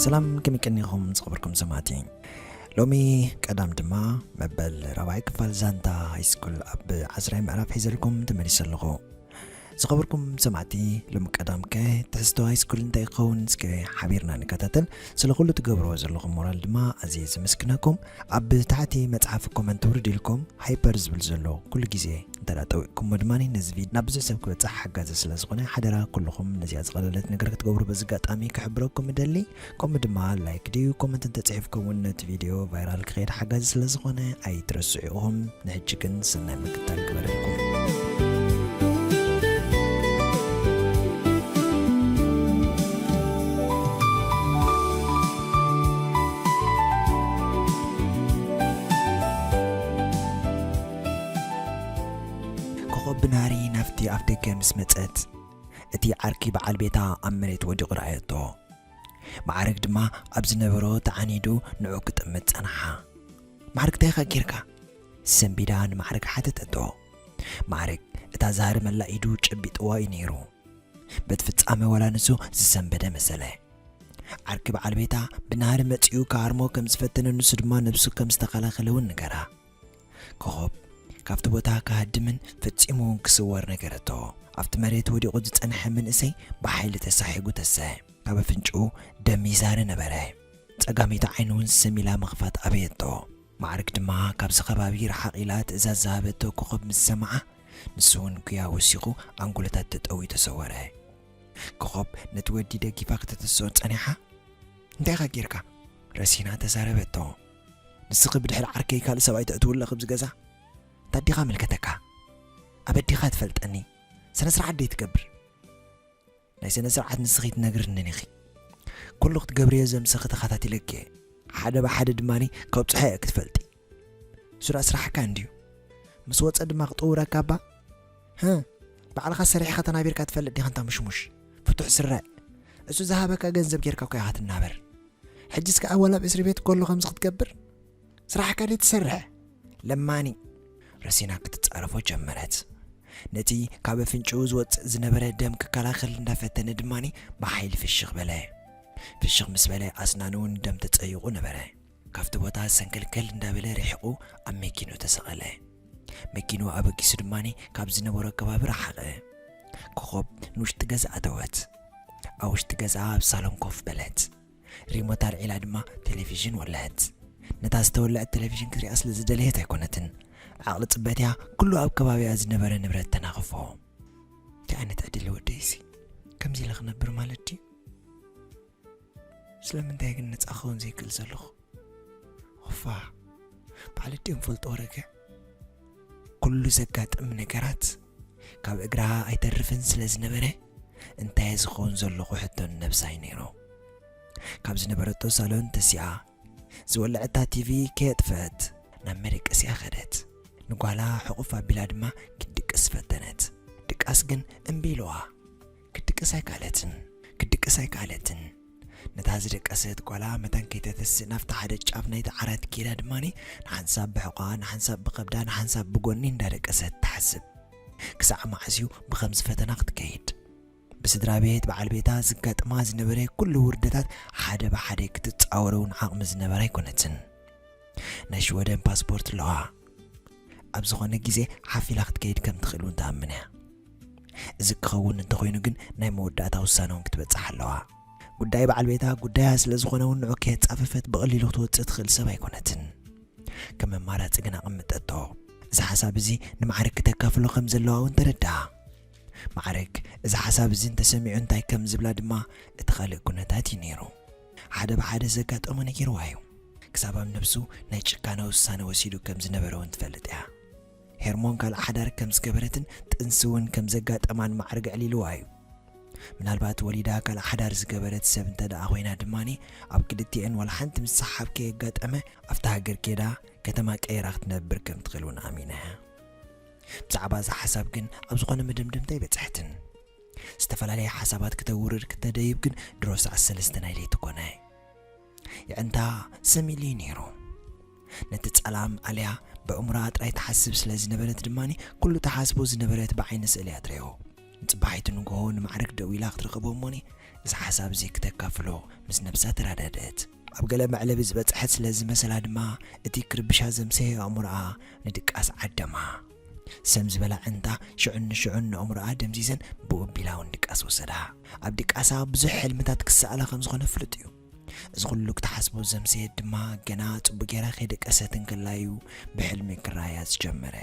ሰላም፣ ከመይ ቀኒኹም ዝኸበርኩም ሰማዕቲ? ሎሚ ቀዳም ድማ መበል ራብዓይ ክፋል ዛንታ ሃይስኩል ኣብ ዓስራይ ምዕራፍ ሒዘልኩም ተመሊሰ ኣለኹ። ዝኸበርኩም ሰማዕቲ፣ ሎሚ ቀዳምከ ትሕዝቶ ሃይስኩል እንታይ ይኸውን? እስከ ሓቢርና ንከታተል። ስለ ኩሉ ትገብርዎ ዘለኹም ሞራል ድማ ኣዝየ ዘመስግነኩም። ኣብ ታሕቲ መጽሓፍ ኮመንት ውርድ ኢልኩም ሃይፐር ዝብል ዘሎ ኩሉ ግዜ እንተ ደኣ ጠዊቕኩሞ ድማ ነዚ ቪድዮ ናብ ብዙሕ ሰብ ክበጽሕ ሓጋዚ ስለ ዝኾነ ሓደራ ኩልኹም ነዚኣ ዝቐለለት ነገር ክትገብሩ በዚ ኣጋጣሚ ክሕብረኩም እደሊ። ከምኡ ድማ ላይክ ድዩ ኮመንት እንተጽሒፍኩም እውን ነቲ ቪድዮ ቫይራል ክኸይድ ሓጋዚ ስለ ዝኾነ ኣይትረስዑ ኢኹም። ንሕጂ ግን ሰናይ ምክትታል ክበረልኩም። ኮኾብ ብናህሪ ናብቲ ኣፍ ደገ ምስ መጸት፣ እቲ ዓርኪ በዓል ቤታ ኣብ መሬት ወዲቑ ረኣየቶ። ማዕረግ ድማ ኣብ ዝነበሮ ተዓኒዱ ንዑ ክጥምት ጸንሓ። "ማዕረግ እንታይ ኢኻ ጌርካ?" ሰንቢዳ ንማዕረግ ሓተተቶ። ማዕረግ እታ ዝሃረመላ ኢዱ ጨቢጥዋ እዩ ነይሩ። በቲ ፍጻመ ዋላ ንሱ ዝሰንበደ መሰለ። ዓርኪ በዓል ቤታ ብናህሪ መጺኡ ክሃርሞ ከም ዝፈተነ ንሱ ድማ ነብሱ ከም ዝተኸላኸለ እውን ንገራ። ኮኾብ ካብቲ ቦታ ክሃድምን ፈጺሙ እውን ክስወር ነገረቶ። ኣብቲ መሬት ወዲቑ ዝጸንሐ መንእሰይ ብሓይሊ ተሳሒጉ ተሰ። ካብ ኣፍንጭኡ ደም ይዛሪ ነበረ። ጸጋመይቲ ዓይኑ እውን ስም ኢላ ምኽፋት ኣበየቶ። ማዕርግ ድማ ካብዚ ከባቢ ርሓቕ ኢላ ትእዛዝ ዝሃበቶ ኮኾብ ምስ ሰምዓ፣ ንሱ እውን ጉያ ወሲኹ ኣንጎለታት ተጠውዩ ተሰወረ። ኮኾብ ነቲ ወዲ ደጊፋ ከተተስኦ ጸኒሓ፣ "እንታይ ኢኻ ጌርካ?" ረሲና ተዛረበቶ። "ንስኺ ብድሕሪ ዓርከይ ካልእ ሰብኣይ ተእትውለ ኣብዚ ገዛ? እንታይ ኣዲኻ መልከተካ? ኣብ ኣዲኻ ትፈልጠኒ። ስነ ስርዓት ደይ ትገብር?" "ናይ ስነ ስርዓት ንስኺ ትነግርንን ኢኺ። ኩሉ ክትገብርዮ ዘምሰኺ ተኸታቲለኪ እየ። ሓደ ብሓደ ድማኒ ከብጽሖ እየ ክትፈልጢ። እሱ ደኣ ስራሕካ እንድዩ። ምስ ወጸ ድማ ክጥውረካ እባ? ህ፣ ባዕልኻ ሰሪሕኻ ተናቢርካ ትፈልጥ ዲኻ እንታ ምሽሙሽ? ፍቱሕ ስረ። እሱ ዝሃበካ ገንዘብ ጌርካ እኮ ኢኻ ትናበር። ሕጅስ ከኣ ወላ ኣብ እስሪ ቤት ከሎ ከምዚ ክትገብር? ስራሕካ ደይ ትሰርሕ? ለማኒ!" ረሲና ክትጻረፎ ጀመረት። ነቲ ካብ ኣፍንጭኡ ዝወጽእ ዝነበረ ደም ክከላኸል እንዳፈተነ ድማኒ ብሓይሊ ፍሽኽ በለ። ፍሽኽ ምስ በለ ኣስናኑ እውን ደም ተጸይቑ ነበረ። ካብቲ ቦታ ሰንከልከል እንዳበለ ርሒቑ ኣብ መኪንኡ ተሰቐለ። መኪንኡ ኣበጊሱ ድማኒ ካብ ዝነበሮ ከባቢ ረሓቐ። ኮኾብ ንውሽጢ ገዛ ኣተወት። ኣብ ውሽጢ ገዛ ኣብ ሳሎን ኮፍ በለት። ሪሞት ኣልዒላ ድማ ቴሌቪዥን ወለዐት። ነታ ዝተወለዐት ቴሌቪዥን ክትሪኣ ስለ ዝደለየት ኣይኮነትን። ዓቕሊ ጽበት እያ፣ ኩሉ ኣብ ከባቢኣ ዝነበረ ንብረት ተናኽፎ። እንታይ ዓይነት ዕድል ወደይሲ? ከምዚ ኢለ ክነብር ማለት ድዩ? ስለምንታይ ግን ነጻ ክኸውን ዘይክእል ዘለኹ? ኦፋ፣ በዓል ኣዲኦም ፈልጦ ወረገ። ኩሉ ዘጋጥም ነገራት ካብ እግራ ኣይተርፍን ስለ ዝነበረ፣ እንታይ ዝኸውን ዘለኹ ሕቶ ንነብሳ እዩ ነይሩ። ካብ ዝነበረቶ ሳሎን ተሲኣ፣ ዝወለዐታ ቲቪ ከየጥፈት ናብ መደቀሲኣ ከደት። ንጓላ ሕቑፍ ኣቢላ ድማ ክትድቅስ ፈተነት። ድቃስ ግን እምቢ ኢልዋ። ክትድቅስ ኣይከኣለትን። ክትድቅስ ኣይከኣለትን። ነታ ዝደቀሰት ጓላ መታን ከይተተስእ ናብቲ ሓደ ጫፍ ናይቲ ዓራት ኬዳ ድማኒ ንሓንሳብ ብሕቋ፣ ንሓንሳብ ብኸብዳ፣ ንሓንሳብ ብጎኒ እንዳደቀሰት ትሓስብ። ክሳዕ መዓስ እዩ ብኸምዚ ፈተና ክትከይድ? ብስድራ ቤት በዓል ቤታ ዝጋጥማ ዝነበረ ኩሉ ውርደታት ሓደ ብሓደ ክትጻወሮ እውን ዓቕሚ ዝነበራ ኣይኮነትን። ናይ ሽወደን ፓስፖርት ኣለዋ። ኣብ ዝኾነ ግዜ ሓፍ ኢላ ክትከይድ ከም ትኽእል እውን ትኣምን እያ። እዚ ክኸውን እንተኾይኑ ግን ናይ መወዳእታ ውሳነ እውን ክትበጽሕ ኣለዋ። ጉዳይ በዓል ቤታ ጉዳያ ስለ ዝኾነ እውን ንዑ ከየጻፈፈት ብቐሊሉ ክትወጽእ ትኽእል ሰብ ኣይኮነትን። ከም ኣማራጺ ግን ኣቐመጠቶ። እዚ ሓሳብ እዚ ንማዕረግ ክተካፍሎ ከም ዘለዋ እውን ተረድኣ። ማዕረግ እዚ ሓሳብ እዚ እንተሰሚዑ እንታይ ከም ዝብላ ድማ እቲ ካልእ ኩነታት እዩ ነይሩ። ሓደ ብሓደ ዘጋጠሞ ነጊርዋ እዩ። ክሳብ ኣብ ነብሱ ናይ ጭካነ ውሳነ ወሲዱ ከም ዝነበረ እውን ትፈልጥ እያ። ሄርሞን ካልእ ሓዳር ከም ዝገበረትን ጥንሲ እውን ከም ዘጋጠማን ማዕረግ ኣዕሊልዋ እዩ። ምናልባት ወሊዳ ካልእ ሓዳር ዝገበረት ሰብ እንተ ደኣ ኮይና ድማኒ ኣብ ክልቲኤን ዋላ ሓንቲ ምስሓብ ከየጋጠመ ኣብታ ሃገር ኬዳ ከተማ ቀይራ ክትነብር ከም ትኽእል እውን ኣሚና እያ። ብዛዕባ እዚ ሓሳብ ግን ኣብ ዝኾነ መደምደምታ ኣይበጽሐትን። ዝተፈላለየ ሓሳባት ክተውርድ ክተደይብ ግን ድሮ ሰዓት ሰለስተ ናይ ለይቲ ኮነ። የዕንታ ስም ኢሉ እዩ ነይሩ። ነቲ ጸላም ኣልያ በእምሮኣ ጥራይ ትሓስብ ስለ ዝነበረት ድማኒ ኩሉ ትሓስቦ ዝነበረት ብዓይኒ ስእሊ ኣጥረዮ። ንጽባሒቱ ንግሆ ንማዕረግ ደዊላ ክትረኽቦ እሞኒ እዚ ሓሳብ እዚ ክተካፍሎ ምስ ነብሳ ተራዳደት። ኣብ ገለ መዕለቢ ዝበጽሐት ስለ ዝመሰላ ድማ፣ እቲ ክርብሻ ዘምሰየ ኣእምሮኣ ንድቃስ ዓደማ። ሰም ዝበላ ዕንታ ሽዑን ንሽዑን ንኣእምሮኣ ደምዚዘን ብኡ ቢላውን ድቃስ ወሰዳ። ኣብ ድቃሳ ብዙሕ ሕልምታት ክሰኣላ ከም ዝኾነ ፍሉጥ እዩ። እዚ ኩሉ ክትሓስቦ ዘምሰየት ድማ ገና ጽቡቕ ጌራ ከይደቀሰት እንከላ እዩ ብሕልሚ ክረኣያ ዝጀመረ።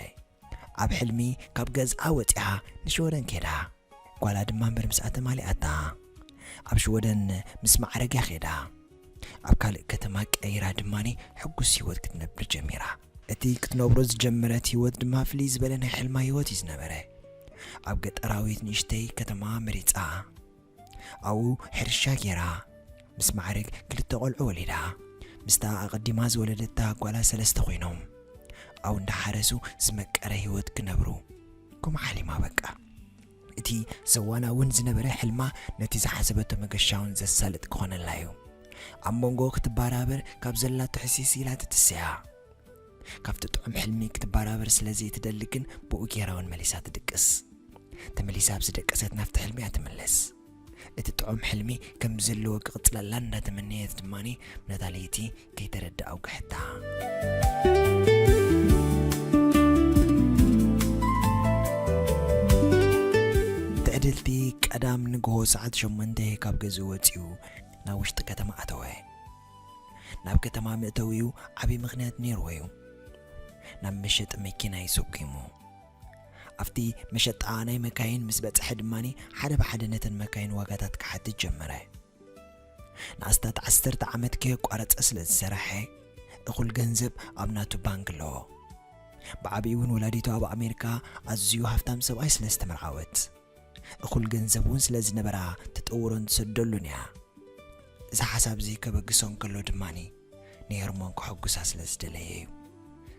ኣብ ሕልሚ ካብ ገዝኣ ወጺኣ ንሽወደን ከይዳ። ጓላ ድማ እምበር ምስኣ ተማሊኣታ። ኣብ ሽወደን ምስ ማዕረግያ ከይዳ። ኣብ ካልእ ከተማ ቀይራ ድማኒ ሕጉስ ህይወት ክትነብር ጀሚራ። እቲ ክትነብሮ ዝጀመረት ህይወት ድማ ፍልይ ዝበለ ናይ ሕልማ ህይወት እዩ ዝነበረ። ኣብ ገጠራዊት ንእሽተይ ከተማ መሪጻ። ኣብኡ ሕርሻ ጌራ። ምስ ማዕረግ ክልተ ቆልዑ ወሊዳ። ምስታ ኣቐዲማ ዝወለደታ ጓላ ሰለስተ ኮይኖም ኣብኡ እንዳሓረሱ ዝመቀረ ህይወት ክነብሩ ከምኡ ሓሊማ በቃ። እቲ ዘዋናውን ዝነበረ ሕልማ ነቲ ዝሓሰበቶ መገሻውን ዘሳልጥ ክኾነላ እዩ። ኣብ መንጎ ክትበራበር ካብ ዘላቶ ሕሲስ ኢላ ትትስያ። ካብቲ ጥዑም ሕልሚ ክትበራበር ስለ ዘይትደሊ ግን ብኡ ጌራ እውን መሊሳ ትድቅስ። ተመሊሳ ኣብ ዝደቀሰት ናብቲ ሕልሚ እያ ትምለስ። እቲ ጥዑም ሕልሚ ከም ዘለዎ ክቕጽለላ እንዳተመነየት ድማኒ ነታ ለይቲ ከይተረድኣ ኣውግሐታ። ትዕድልቲ ቀዳም ንግሆ ሰዓት ሸሞንተ ካብ ገዝኡ ወጺኡ ናብ ውሽጢ ከተማ ኣተወ። ናብ ከተማ መእተዊኡ ዓቢ ምኽንያት ነይርዎ እዩ። ናብ መሸጢ መኪና እዩ ሰጒሙ። ኣብቲ መሸጣ ናይ መካይን ምስ በጽሐ ድማኒ ሓደ ብሓደ ነተን መካይን ዋጋታት ክሓትት ጀመረ። ንኣስታት ዓሰርተ ዓመት ከየቋረጸ ስለ ዝሰረሐ እኹል ገንዘብ ኣብ ናቱ ባንክ ኣለዎ። ብዓቢኡ እውን ወላዲቱ ኣብ ኣሜሪካ ኣዝዩ ሃፍታም ሰብኣይ ስለ ዝተመርዓወት እኹል ገንዘብ እውን ስለ ዝነበራ ትጥውሮን ትሰደሉን እያ። እዚ ሓሳብ እዚ ከበግሶ እንከሎ ድማኒ ንሄርሞን ከሐጉሳ ስለ ዝደለየ እዩ።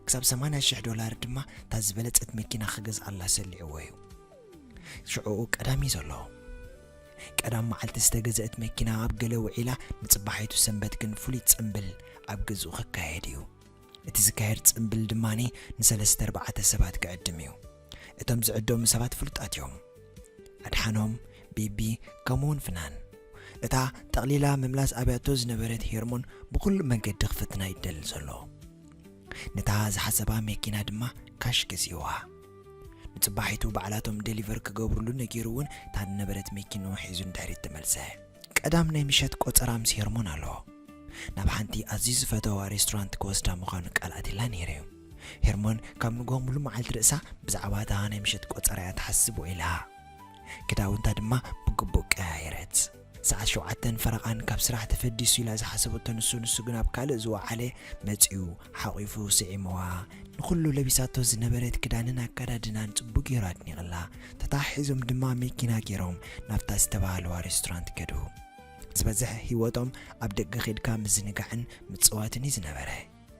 ክሳብ ሰማንያ ሽሕ ዶላር ድማ እታ ዝበለጸት መኪና ክገዝኣላ ሰሊዕዎ እዩ። ሽዑኡ ቀዳም እዩ ዘሎ። ቀዳም መዓልቲ ዝተገዘአት መኪና ኣብ ገለ ውዒላ ንጽባሒቱ ሰንበት ግን ፍሉይ ጽምብል ኣብ ገዝኡ ክካየድ እዩ። እቲ ዝካየድ ጽምብል ድማኒ ንሰለስተ ኣርባዕተ ሰባት ክዕድም እዩ። እቶም ዝዕደሙ ሰባት ፍሉጣት እዮም። ኣድሓኖም፣ ቢቢ፣ ከምኡውን ፍናን። እታ ጠቕሊላ ምምላስ ኣብያቶ ዝነበረት ሄርሞን ብኹሉ መንገዲ ክፍትና ይደሊ ዘሎ። ነታ ዝሓሰባ መኪና ድማ ካሽ ገዚእዋ። ንጽባሒቱ ባዕላቶም ደሊቨር ክገብሩሉ ነጊሩ እውን እታ ዝነበረት መኪንኡ ሒዙ ንድሕሪት ተመልሰ። ቀዳም ናይ ምሸት ቆጸራ ምስ ሄርሞን ኣሎ። ናብ ሓንቲ ኣዝዩ ዝፈተዋ ሬስቶራንት ክወስዳ ምዃኑ ቃል ኣትዩላ ነይሩ እዩ። ሄርሞን ካብ ንግሆ ሙሉ መዓልቲ ርእሳ ብዛዕባ እታ ናይ ምሸት ቆጸራ እያ ትሓስብ ውዒላ። ክዳውንታ ድማ ብግቡእ ቀያየረት። ሰዓት ሸውዓተን ፈረቓን ካብ ስራሕ ተፈዲሱ ኢላ ዝሓሰበቶ ንሱ፣ ንሱ ግን ኣብ ካልእ ዝወዓለ መጺኡ ሓቒፉ ስዒምዋ። ንኹሉ ለቢሳቶ ዝነበረት ክዳንን ኣከዳድናን ጽቡቕ ገይሩ ኣድኒቕላ። ተተሓሒዞም ድማ መኪና ገይሮም ናብታ ዝተባህለዋ ሬስቶራንት ከዱ። ዝበዝሕ ህይወቶም ኣብ ደገ ኬድካ ምዝንጋዕን ምጽዋትን እዩ ዝነበረ።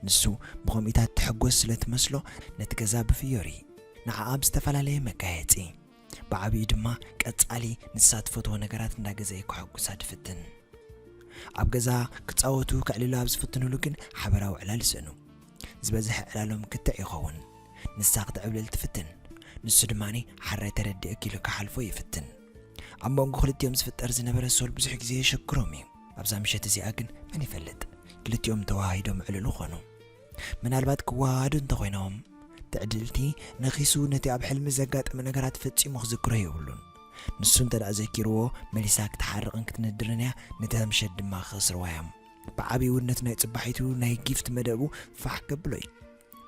ንሱ ብኸምኢታት ትሕጎስ ስለ ትመስሎ ነቲ ገዛ ብፍዮሪ፣ ንዓኣ ብዝተፈላለየ መጋየጺ፣ ብዓቢኡ ድማ ቀጻሊ ንሳ ትፈትዎ ነገራት እንዳገዘአ ከሐጉሳ ትፍትን። ኣብ ገዛ ክጻወቱ ከዕልሉ ኣብ ዝፍትኑሉ ግን ሓበራዊ ዕላል ይስእኑ። ዝበዝሕ ዕላሎም ክትዕ ይኸውን። ንሳ ክትዕብልል ትፍትን፣ ንሱ ድማኒ ሓራይ ተረዲእኪ ኢሉ ክሓልፎ ይፍትን። ኣብ መንጎ ክልቲኦም ዝፍጠር ዝነበረ ሶል ብዙሕ ግዜ የሸግሮም እዩ። ኣብዛ ምሸት እዚኣ ግን መን ይፈልጥ፣ ክልቲኦም ተወሃሂዶም ዕልሉ ኾኑ። ምናልባት ክወሃሃዱ እንተኾይኖም፣ ትዕድልቲ ነኺሱ ነቲ ኣብ ሕልሚ ዘጋጠመ ነገራት ፈጺሙ ክዝክሮ የብሉን። ንሱ እንተ ደኣ ዘኪርዎ፣ መሊሳ ክትሓርቕን ክትንድርን እያ፣ ነታ ምሸት ድማ ክኸስርዋ እዮም። ብዓቢኡ እውን ነቲ ናይ ጽባሒቱ ናይ ጊፍት መደቡ ፋሕ ከብሎ እዩ።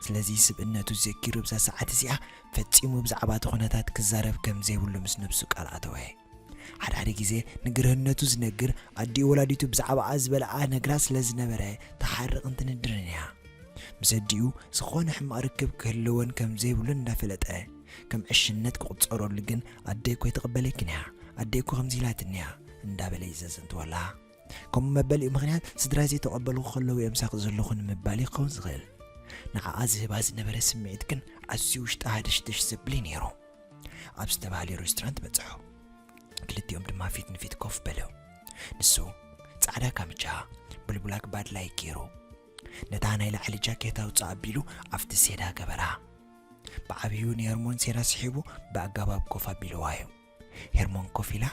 ስለዚ ስብእነቱ ዘኪሩ ብዛ ሰዓት እዚኣ ፈጺሙ ብዛዕባ እቲ ኩነታት ክዛረብ ከም ዘይብሉ ምስ ነብሱ ቃል ኣተወ። ሓድሓደ ግዜ ንግርህነቱ ዝነግር ኣዲኡ ወላዲቱ ብዛዕባኣ ዝበልኣ ነግራ ስለ ዝነበረ ትሓርቕን ትንድርን እያ። ምስ ኣዲኡ ዝኾነ ሕማቕ ርክብ ክህልወን ከም ዘይብሉን እንዳፈለጠ፣ ከም ዕሽነት ክቑጸረሉ ግን ኣደይ እኮ ኣይትቕበለኪን እያ፣ ኣደይ እኮ ከምዚ ኢላትኒ እያ እንዳበለ ይዘዘንትወላ። ከምኡ መበሊኡ ምኽንያት ስድራይ ዘይተቐበልኩ ከለዉ እዮም ሳቕ ዘለኹ ንምባል ይኸውን ዝኽእል። ንዓኣ ዝህባ ዝነበረ ስምዒት ግን ኣዝዩ ውሽጣ ሃደሽደሽ ዘብል እዩ ነይሩ። ኣብ ዝተባህለ ሬስቶራንት በጽሑ። ክልቲኦም ድማ ፊት ንፊት ኮፍ በሉ። ንሱ ጻዕዳ ካምቻ ብልብላክ ባድ ላይክ ገይሩ፣ ነታ ናይ ላዕሊ ጃኬት ኣውጽእ ኣቢሉ ኣብቲ ሴዳ ገበራ። ብዓቢኡ ንሄርሞን ሴዳ ስሒቡ ብኣገባብ ኮፍ ኣቢልዋ እዩ። ሄርሞን ኮፍ ኢላ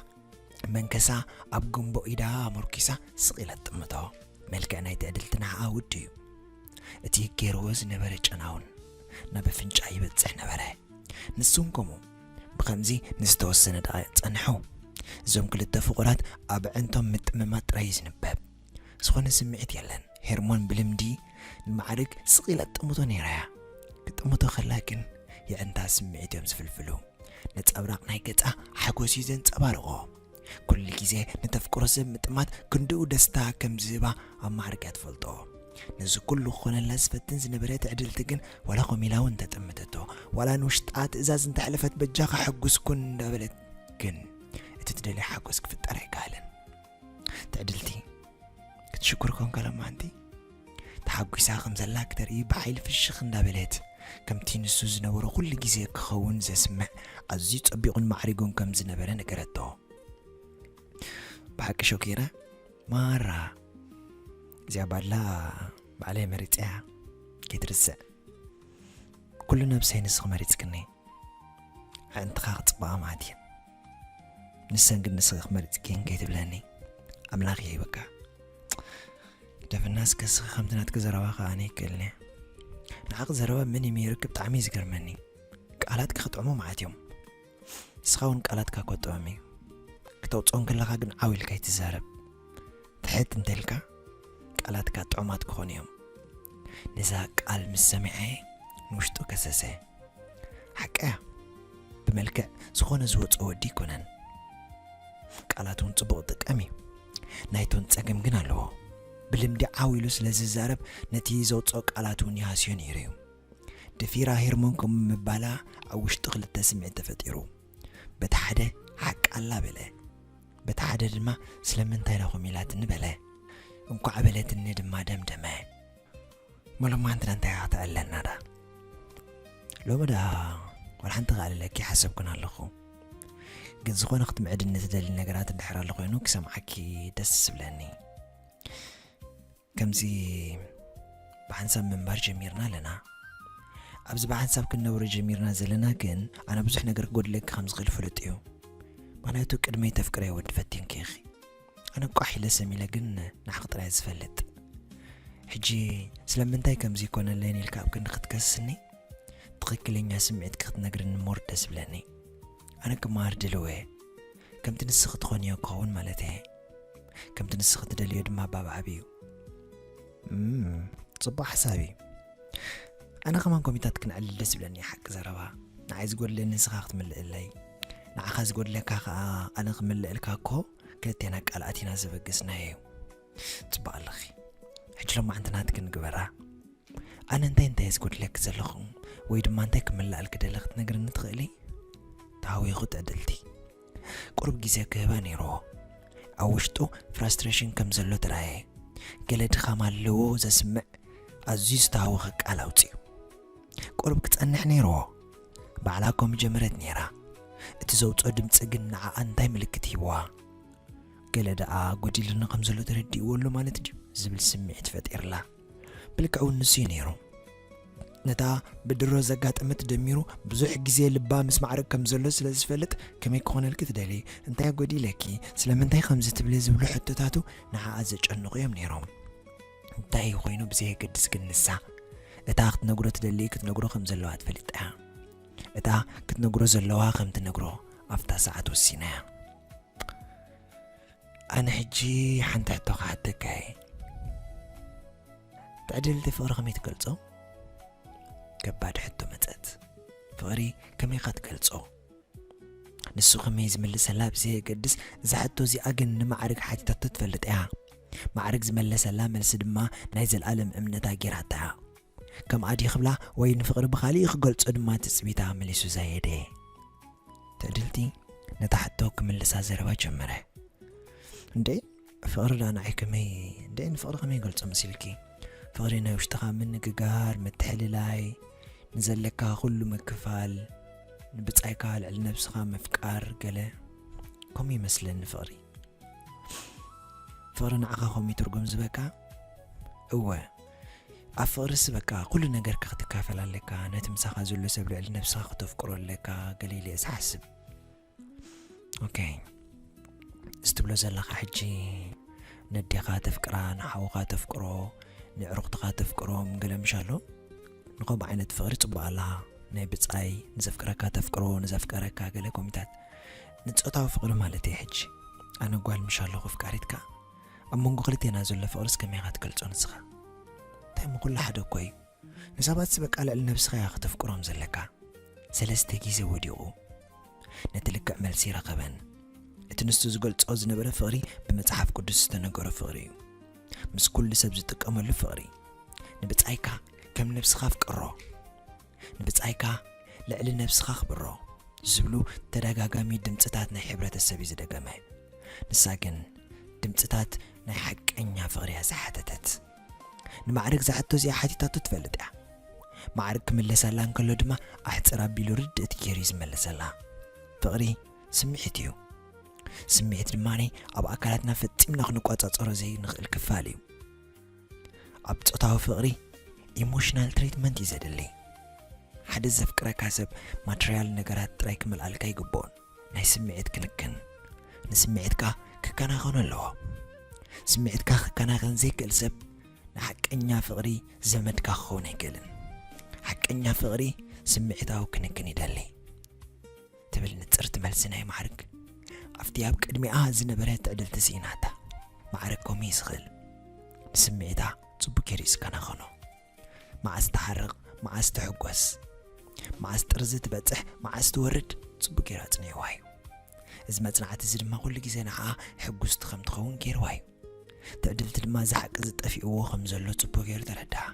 መንከሳ ኣብ ግንቦ ኢዳ ኣመርኪሳ ስቕ ኢላ ትጥምቶ። መልክዕ ናይ ትዕድልቲ ንዓኣ ውዱ እዩ። እቲ ገይርዎ ዝነበረ ጨናውን ናብ ኣፍንጫ ይበጽሕ ነበረ። ንሱን ከምኡ ብኸምዚ ንዝተወሰነ ደቓይቕ ጸንሑ። እዞም ክልተ ፍቑራት ኣብ ኣዕንቶም ምጥምማት ጥራይ እዩ ዝንበብ። ዝኾነ ስምዒት የለን። ሄርሞን ብልምዲ ንማዕርግ ስቕ ኢላ ትጥምቶ ነይራ እያ። ክትጥምቶ ከላ ግን የዕንታ ስምዒት እዮም ዝፍልፍሉ። ነጸብራቕ ናይ ገጻ ሓጎስ እዩ ዘንጸባርቖ። ኩሉ ግዜ ንተፍቅሮ ሰብ ምጥማት ክንድኡ ደስታ ከም ዝህባ ኣብ ማዕርግ እያ ትፈልጦ። ነዚ ኩሉ ክኾነላ ዝፈትን ዝነበረ ትዕድልቲ ግን ዋላ ኮሚላ እውን እንተጠመተቶ፣ ዋላ ንውሽጣ ትእዛዝ እንተሕለፈት በጃኻ ሕጉስ ኩን እንዳበለት ግን እቲ ትደልዮ ሓጎስ ክፍጠር ኣይከኣለን። ትዕድልቲ ክትሽኩር ኮንካ ለማንቲ ተሓጒሳ ከም ዘላ ክተርኢ ብሓይሊ ፍሽኽ እንዳበለት፣ ከምቲ ንሱ ዝነበሮ ኩሉ ግዜ ክኸውን ዘስምዕ ኣዝዩ ጸቢቑን ማዕሪጉን ከም ዝነበረ ነገረቶ። ብሓቂ ሸኪረ ማራ፣ እዚኣ ባድላ ባዕለይ መሪጸያ፣ ከይትርስዕ። ኩሉ ነብሰይ ንስኺ መሪጽክኒ። ኣዕንትኻ ክጽበቓ ማለት እየን። ንሰን ግን ንስኺ ክመርጽክየን ከይትብለኒ ኣምላኽ ይህይበካ። ደፍና እስከ እስኺ ከምቲ ናትኪ ዘረባ ከኣ ኣነ ይክእልኒ። ንዓኺ ዘረባ መን ይምሂርኪ ብጣዕሚ እዩ ዝገርመኒ። ቃላትኪ ክጥዕሙ መዓት እዮም። ንስኻ እውን ቃላትካ ክጥዑም እዩ። ክተውፅኦ እንከለኻ ግን ዓው ኢልካ ኣይትዛረብ። ትሕት እንተልካ ቃላትካ ጥዑማት ክኾኑ እዮም። ነዛ ቃል ምስ ሰምዐ ንውሽጡ ከሰሰ። ሓቀያ ብመልክዕ ዝኾነ ዝወፅኦ ወዲ ኣይኮነን። ቃላት እውን ፅቡቕ ጥቀም እዩ። ናይቶን ፀገም ግን ኣለዎ። ብልምዲ ዓው ኢሉ ስለ ዝዛረብ ነቲ ዘውፅኦ ቃላት እውን ይሃስዮ ነይሩ እዩ። ደፊራ ሄርሞን ከምኡ ምባላ ኣብ ውሽጡ ክልተ ስምዒት ተፈጢሩ። በቲ ሓደ ሓቂ ኣላ በለ። በቲ ሓደ ድማ ስለምንታይ ኢላ ኮሚላትኒ በለ። እንኳዕ በለትኒ ድማ ደምደመ። መሎማንትና እንታይ ክትኣለና ዳ? ሎሚ ዳ ዋላ ሓንቲ ክኣልለኪ ሓሰብኩን ኣለኹ። ግን ዝኾነ ክትምዕድኒ ትደሊ ነገራት እንድሕር ኣሎ ኮይኑ ክሰምዓኪ ደስ ዝብለኒ። ከምዚ ብሓንሳብ ምንባር ጀሚርና ኣለና። ኣብዚ ብሓንሳብ ክንነብሮ ጀሚርና ዘለና ግን ኣነ ብዙሕ ነገር ክጎድለኪ ከም ዝኽእል ፍሉጥ እዩ። ምኽንያቱ ቅድመይ ተፍቅረይ ወዲ ፈቲንኪ ኢኺ። ኣነ ቋሕ ኢለ ሰሚለ ግን ንዓኺ ጥራይ ዝፈልጥ። ሕጂ ስለምንታይ ከምዚ ይኮነለይን ኢልካ ኣብ ክንዲ ክትከስስኒ፣ ትኽክለኛ ስምዒትኪ ክትነግርኒ ሞር ደስ ዝብለኒ። ኣነ ክመሃር ድልው እየ። ከምቲ ንስኺ ትኾንዮ ክኸውን ማለት እየ። ከምቲ ንስኺ ትደልዮ ድማ ባብ ዓቢ እዩ። እም፣ ጽቡቕ ሓሳብ እዩ። ኣነ ከማን ኮሚታት ክነዕልል ደስ ዝብለኒ እዩ፣ ሓቂ ዘረባ። ንዓይ ዝጎድለኒ ንስኻ ክትምልእለይ፣ ንዓኻ ዝጎድለካ ከኣ ኣነ ክምልእልካ እኮ ክልቴና ቃል ኣቲና ዘበገስናዮ እዩ። ጽቡቕ ኣለኺ። ሕጂ ሎማዕንቲ ናትኪ ንግበራ። ኣነ እንታይ እንታይ ዝጎድለኪ ዘለኹ ወይ ድማ እንታይ ክምልኣልኪ ደለ ክትነግርኒ ትኽእሊ? ተሃዊኹ ትዕድልቲ። ቁሩብ ግዜ ክህባ ነይርዎ። ኣብ ውሽጡ ፍራስትሬሽን ከም ዘሎ ተራእየ። ገለ ድኻም ኣለዎ ዘስምዕ ኣዝዩ ዝተሃወኸ ቃል ኣውጺኡ። ቁሩብ ክጸንሕ ነይርዎ። ባዕላ ኮም ጀመረት ነይራ። እቲ ዘውጽኦ ድምጺ ግን ንዓኣ እንታይ ምልክት ሂብዋ? ገለ ደኣ ጎዲሉኒ ከም ዘሎ ተረዲእዎ ኣሎ ማለት ድዩ ዝብል ስምዒት ፈጢርላ። ብልክዕ እውን ንሱ እዩ ነይሩ። ነታ ብድሮ ዘጋጠመት ደሚሩ ብዙሕ ግዜ ልባ ምስ ማዕረግ ከም ዘሎ ስለ ዝፈልጥ ከመይ ክኾነልኪ ትደሊ? እንታይ ጎዲለኪ? ስለምንታይ ከምዚ ትብሊ ዝብሉ ሕቶታቱ ንዓኣ ዘጨንቑ እዮም ነይሮም። እንታይ ኮይኑ ብዘየገድስ ግን ንሳ እታ ክትነግሮ ትደሊ ክትነግሮ ከም ዘለዋ ትፈልጥ እያ። እታ ክትነግሮ ዘለዋ ከም ትነግሮ ኣብታ ሰዓት ወሲና እያ። ኣነ ሕጂ ሓንቲ ሕቶ ክሓተካ እየ። ትዕድልቲ ፍቕሪ ከመይ ትገልጾ? ከባድ ሕቶ መጸት። ፍቕሪ ከመይ ኢኻ ትገልጾ? ንሱ ከመይ ዝምልሰላ ብዘየገድስ፣ እዛ ሕቶ እዚኣ ግን ንማዕርግ ሓቲታቶ ትፈልጥ እያ። ማዕርግ ዝመለሰላ መልሲ ድማ ናይ ዘልኣለም እምነታ ገይራታ እያ። ከምኣ ድዩ ክብላ ወይ ንፍቕሪ ብኻሊእ ክገልጾ ድማ ትጽቢታ መሊሱ ዛየደ። ትዕድልቲ ነታ ሕቶ ክምልሳ ዘረባ ጀመረ። እንዴ ፍቕሪ ዳ ንዓይ ከመይ፣ እንዴ ንፍቕሪ ከመይ ገልጾ መሲልኪ? ፍቕሪ ናይ ውሽጥኻ ምንግጋር፣ ምትሕልላይ፣ ንዘለካ ኩሉ ምክፋል፣ ንብጻይካ ልዕሊ ነብስኻ ምፍቃር ገለ። ከምኡ ይመስለኒ ፍቕሪ። ፍቕሪ ንዓኻ ከምኡ ትርጉም ዝበካ? እወ። ኣብ ፍቕሪስ በቃ ኩሉ ነገርካ ክትካፈል ኣለካ፣ ነቲ ምሳኻ ዘሎ ሰብ ልዕሊ ነብስኻ ክተፍቅሮ ኣለካ፣ ገለ ኢለ እየ ዝሓስብ። ኦኬ። እዚ ትብሎ ዘለኻ ሕጂ ነዴኻ ተፍቅራ፣ ንሓውኻ ተፍቅሮ፣ ንዕሩኽትኻ ተፍቅሮም ገለ ምሽ ኣሎ? ንኸምኡ ዓይነት ፍቕሪ ጽቡቕ ኣላ። ናይ ብጻይ ንዘፍቅረካ ተፍቅሮ፣ ንዘፍቀረካ ገለ ኮሚታት። ንጾታዊ ፍቕሪ ማለት እየ ሕጂ። ኣነ ጓል ምሽ ኣለኹ ኣፍቃሪትካ። ኣብ መንጎ ክልቴና ዘሎ ፍቕርስ ከመይ ኢኻ ትገልጾ ንስኻ? እንታይ እሞ ኩሉ ሓደ እኮ እዩ። ንሰባትስ በቃ ልዕሊ ነብስኻ ኢኻ ከተፍቅሮም ዘለካ። ሰለስተ ግዜ ወዲቑ። ነቲ ልክዕ መልሲ ረኸበን። እቲ ንሱ ዝገልጾ ዝነበረ ፍቕሪ ብመጽሓፍ ቅዱስ ዝተነገሮ ፍቕሪ እዩ። ምስ ኩሉ ሰብ ዝጥቀመሉ ፍቕሪ። ንብጻይካ ከም ነብስኻ ኣፍቅሮ። ንብጻይካ ልዕሊ ነብስኻ ኣኽብሮ ዝብሉ ተደጋጋሚ ድምጽታት ናይ ሕብረተሰብ እዩ ዝደገመ። ንሳ ግን ድምጽታት ናይ ሓቀኛ ፍቕሪ እያ ዝሓተተት። ንማዕርግ ዝሓቶ እዚኣ ሓቲታቶ ትፈልጥ እያ። ማዕርግ ክምለሰላ እንከሎ ድማ ኣሕጽር ኣቢሉ ርድእቲ ገይሩ እዩ ዝመለሰላ። ፍቕሪ ስምዒት እዩ። ስምዒት ድማ ኣብ ኣካላትና ፈጺምና ክንቆጻጸሮ ዘይንኽእል ክፋል እዩ። ኣብ ጾታዊ ፍቕሪ ኢሞሽናል ትሪትመንት እዩ ዘድሊ። ሓደ ዘፍቅረካ ሰብ ማትርያል ነገራት ጥራይ ክመልኣልካ ኣይግብኦን። ናይ ስምዒት ክንክን ንስምዒትካ ክከናኸኖ ኣለዎ። ስምዒትካ ክከናኸን ዘይክእል ሰብ ንሓቀኛ ፍቕሪ ዘመድካ ክኸውን ኣይክእልን። ሓቀኛ ፍቕሪ ስምዒታዊ ክንክን ይደሊ። ትብል ንጽርቲ መልሲ ናይ ማዕርግ ኣብቲ ኣብ ቅድሚኣ ዝነበረ ትዕድልቲ ስኢናታ። ማዕርግ ከምኡ እዩ ዝኽእል። ንስምዒታ ጽቡቕ ገይሩ እዩ ዝከናኸኖ። መዓስ ትሓርቕ፣ መዓስ ትሕጎስ፣ መዓስ ጥርዚ ትበጽሕ፣ መዓስ ትወርድ ጽቡቕ ገይሩ ኣጽኒዕዋ እዩ። እዚ መጽናዕቲ እዚ ድማ ኩሉ ግዜ ንዓኣ ሕጉስቲ ከም ትኸውን ገይርዋ እዩ። ትዕድልቲ ድማ እዚ ሓቂ እዚ ጠፊእዎ ከም ዘሎ ጽቡቕ ገይሩ ተረድኣ።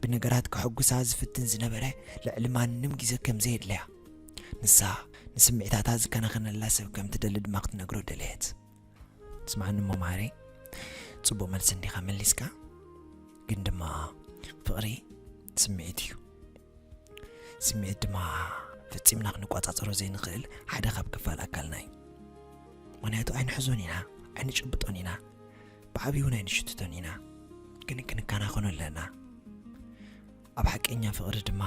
ብነገራት ከሐጉሳ ዝፍትን ዝነበረ ልዕሊ ማንም ግዜ ከም ዘየድለያ፣ ንሳ ንስምዒታታ ዝከናኸነላ ሰብ ከም ትደሊ ድማ ክትነግሮ ደለየት። ስምዓኒ እሞ ማዕረይ፣ ጽቡቕ መልሲ እንዲኻ መሊስካ፣ ግን ድማ ፍቕሪ ስምዒት እዩ። ስምዒት ድማ ፈጺምና ክንቆጻጸሮ ዘይንኽእል ሓደ ካብ ክፋል ኣካልና እዩ። ምኽንያቱ ኣይንሕዞን ኢና፣ ኣይንጭብጦን ኢና፣ ብዓብዩ እውን ኣይንሽትቶን ኢና። ግን ክንከናኸኖ ኣለና። ኣብ ሓቀኛ ፍቕሪ ድማ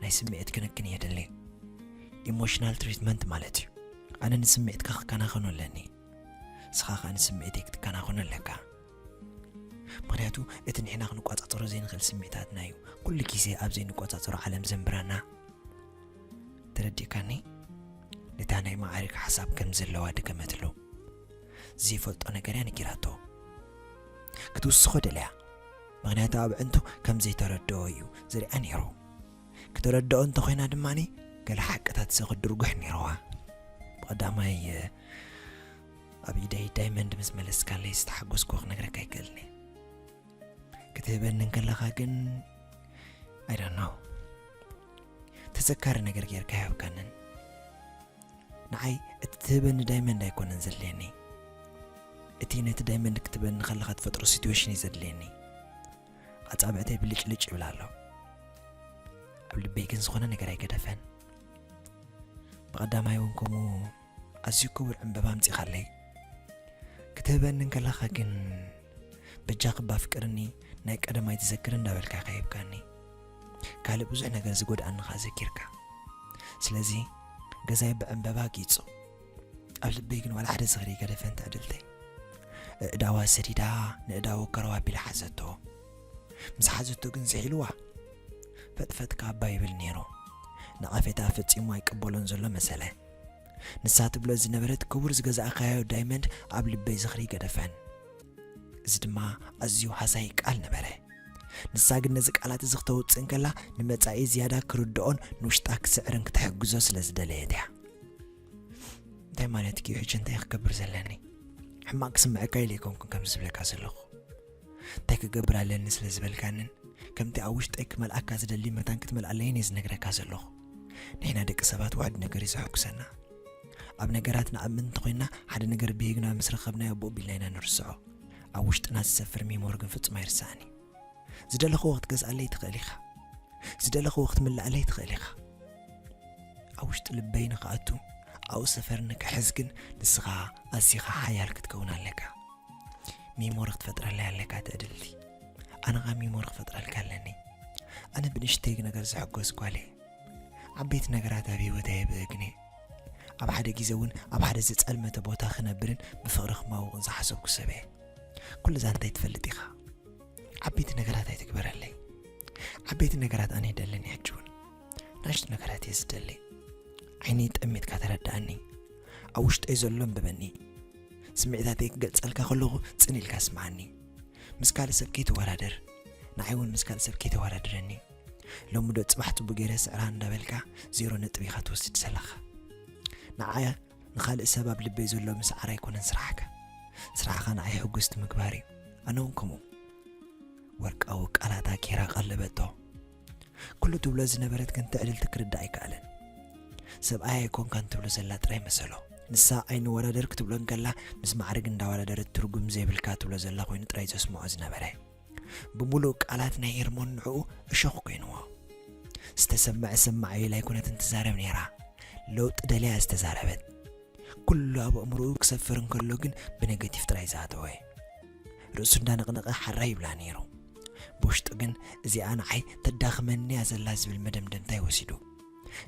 ናይ ስምዒት ክንክን የድሊ። ኢሞሽናል ትሪትመንት ማለት እዩ። ኣነ ንስምዒትካ ክከናኸኖ ኣለኒ፣ ንስኻ ከኣ ንስምዒተይ ክትከናኸኖ ኣለካ። ምኽንያቱ እቲ ንሕና ክንቆጻጸሮ ዘይንኽእል ስምዒታትና እዩ ኩሉ ግዜ ኣብ ዘይንቆጻጸሮ ዓለም ዘንብረና። ተረዲእካኒ? ነታ ናይ ማዕርግ ሓሳብ ከም ዘለዋ ደገመትሉ። ዘይፈልጦ ነገር እያ ነጊራቶ። ክትውስኾ ደልያ፣ ምኽንያቱ ኣብ ዕንቱ ከም ዘይተረድኦ እዩ ዝሪኣ ነይሩ። ክተረድኦ እንተኾይና ድማ ገለ ሓቅታት ዘኽድርጉሕ ነይርዋ። ብቐዳማይ፣ ኣብ ኢደይ ዳይመንድ ምስ መለስካለይ ዝተሓጎስኩ ክነግረካ ኣይክእልን እየ። ክትህበኒ እንከለኻ ግን፣ I don't know፣ ተዘካሪ ነገር ጌርካ ኣይሃብካንን። ንዓይ እቲ ትህበኒ ዳይመንድ ኣይኮነን ዘድልየኒ፣ እቲ ነቲ ዳይመንድ ክትህበኒ ከለኻ ትፈጥሮ ሲትዌሽን እዩ ዘድልየኒ። ኣጻብዕተይ ብልጭልጭ ይብል ኣሎ። ኣብ ልበይ ግን ዝኾነ ነገር ኣይገደፈን። ብቐዳማይ እውን ከምኡ ኣዝዩ ክቡር ዕምበባ ኣምጺኻለይ። ክትህበኒ እንከለኻ ግን በጃ ክባ ፍቅርኒ ናይ ቀደማይ ትዘክር እንዳበልካ ከይብካኒ። ካልእ ብዙሕ ነገር ዝጎድኣኒ ከኣ ዘኪርካ። ስለዚ ገዛይ ብዕምበባ ጊጹ። ኣብ ልበይ ግን ዋላ ሓደ ዝኽሪ ገደፈን ትዕድልተይ። እእዳዋ ሰዲዳ ንእዳወ ከረው ኣቢላ ሓዘቶ። ምስ ሓዘቶ ግን ዝሒልዋ። ፈጥፈጥ ካባ ይብል ነይሩ። ነቐፌታ ፈጺሙ ኣይቅበሎን ዘሎ መሰለ። ንሳ ትብሎ ዝነበረት ክቡር ዝገዛእካዮ ዳይመንድ ኣብ ልበይ ዝኽሪ ገደፈን። እዚ ድማ ኣዝዩ ሃሳዪ ቃል ነበረ። ንሳ ግን ነዚ ቃላት እዚ ክተውጽእ እንከላ ንመጻኢ ዝያዳ ክርድኦን ንውሽጣ ክስዕርን ክተሕግዞ ስለ ዝደለየት እያ። እንታይ ማለት እዩ? ሕጂ እንታይ ክገብር ዘለኒ? ሕማቕ ክስምዐካ ኢለ ኣይኮንኩን ከምዚ ዝብለካ ዘለኹ። እንታይ ክገብር ኣለኒ ስለ ዝበልካንን ከምቲ ኣብ ውሽጠይ ክመልኣካ ዝደሊ መታን ክትመልኣለይን እየ ዝነግረካ ዘለኹ። ንሕና ደቂ ሰባት ውሑድ ነገር እዩ ዘሐጉሰና። ኣብ ነገራት ንኣምን እንተኾይንና ሓደ ነገር ብሂግና ምስ ረኸብናዮ ብኡ ቢልና ኢና ንርስዖ። ኣብ ውሽጥና ዝሰፍር ሚሞሪ ግን ፍጹም ኣይርሳዕን እዩ። ዝደለኽዎ ክትገዝኣለይ ትኽእል ኢኻ። ዝደለኽዎ ክትምልኣለይ ትኽእል ኢኻ። ኣብ ውሽጢ ልበይ ንኽኣቱ ኣብኡ ሰፈርኒ ክሕዝ ግን ንስኻ ኣዚኻ ሓያል ክትከውን ኣለካ። ሚሞሪ ክትፈጥረለይ ኣለካ ትዕድልቲ። ኣነ ኸኣ ሚሞሪ ክፈጥረልካ ኣለኒ። ኣነ ብንእሽተይ ነገር ዝሕጎስ ጓል እየ። ዓበይቲ ነገራት ኣብ ህይወት ኣየብህግን እየ። ኣብ ሓደ ግዜ እውን ኣብ ሓደ ዝጸልመተ ቦታ ክነብርን ብፍቕሪ ክማውቕን ዝሓሰብኩ ሰብ እየ። ኩሉ እዛ እንታይ ትፈልጥ ኢኻ? ዓበይቲ ነገራት ኣይትግበረለይ። ዓበይቲ ነገራት ኣነ ይደልን ሕጂ እውን። ናሽቱ ነገራት እየ ዝደሊ። ዓይነይ ጠሚትካ ተረዳኣኒ። ኣብ ውሽጠይ ዘሎ ኣንብበኒ። ስምዒታተይ ክገልጸልካ ከለኹ ጽን ኢልካ ስምዓኒ። ምስ ካልእ ሰብ ከይትወዳደር። ንዓይ እውን ምስ ካልእ ሰብ ከይተወዳድረኒ። ሎሚ ዶ ጽባሕ ጽቡቅ ገይረ ስዕራ እንዳበልካ ዜሮ ነጥቢ ኢኻ ትወስድ ዘለኻ። ንዓያ ንኻልእ ሰብ ኣብ ልበይ ዘሎ ምስዓር ኣይኮነን ስራሕካ። ስራሕኻ ንዓይ ሕጉስቲ ምግባር እዩ። ኣነ እውን ከምኡ። ወርቃዊ ቃላታ ኪራ ቀለበቶ። ኩሉ ትብሎ ዝነበረት ግን ትዕድልቲ ክርዳእ ኣይከኣለን። ሰብኣይ ኣይኮንካን ትብሎ ዘላ ጥራይ መሰሎ። ንሳ ኣይንወዳደር ክትብሎ እንከላ ምስ ማዕርግ እንዳወዳደረት ትርጉም ዘይብልካ ትብሎ ዘላ ኮይኑ ጥራይ ዘስምዖ ዝነበረ። ብምሉእ ቃላት ናይ ኤርሞን ንዕኡ እሾኽ ኮይንዎ። ዝተሰምዐ ሰማዕ ኢላ ኣይኮነትን ትዛረብ ነይራ። ለውጢ ደልያ ዝተዛረበት። ኩሉ ኣብ ኣእምሮኡ ክሰፍር እንከሎ ግን ብነገቲቭ ጥራይ ዝኣተወ። ርእሱ እንዳነቕነቐ ሓራ ይብላ ነይሩ። ብውሽጡ ግን እዚኣ ንዓይ ተዳኽመኒ እያ ዘላ ዝብል መደምደምታ ይወሲዱ።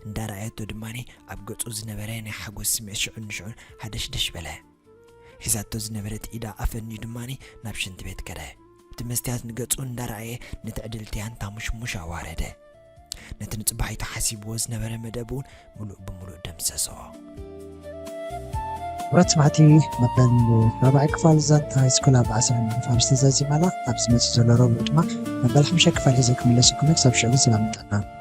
እንዳረኣየቶ ድማ ኣብ ገጹ ዝነበረ ናይ ሓጎስ ስምዒት ሽዑ ንሽዑ ሃደሽደሽ በለ። ሒዛቶ ዝነበረት ኢዳ ኣፈንዩ ድማ ናብ ሽንቲ ቤት ከደ። እቲ መስትያት ንገጹ እንዳረኣየ ንትዕድልቲ ኣንታ ሙሽሙሽ ኣዋረደ። ነቲ ንጽባሒቱ ሓሲብዎ ዝነበረ መደብ እውን ምሉእ ብምሉእ ደምሰሶ። ክቡራት ሰማዕቲ፣ መበል ራብዓይ ክፋል ዛንታ ሃይስኩል ኣብ ዓሰርተ ክፋል ዝተዛዚመላ፣ ኣብ ዝመጽእ ዘሎ ረቡዕ ድማ መበል ሓሙሻይ ክፋል ሒዘ ክምለሰኩም እየ። ክሳብ ሽዑ ሰላም ጥዕና።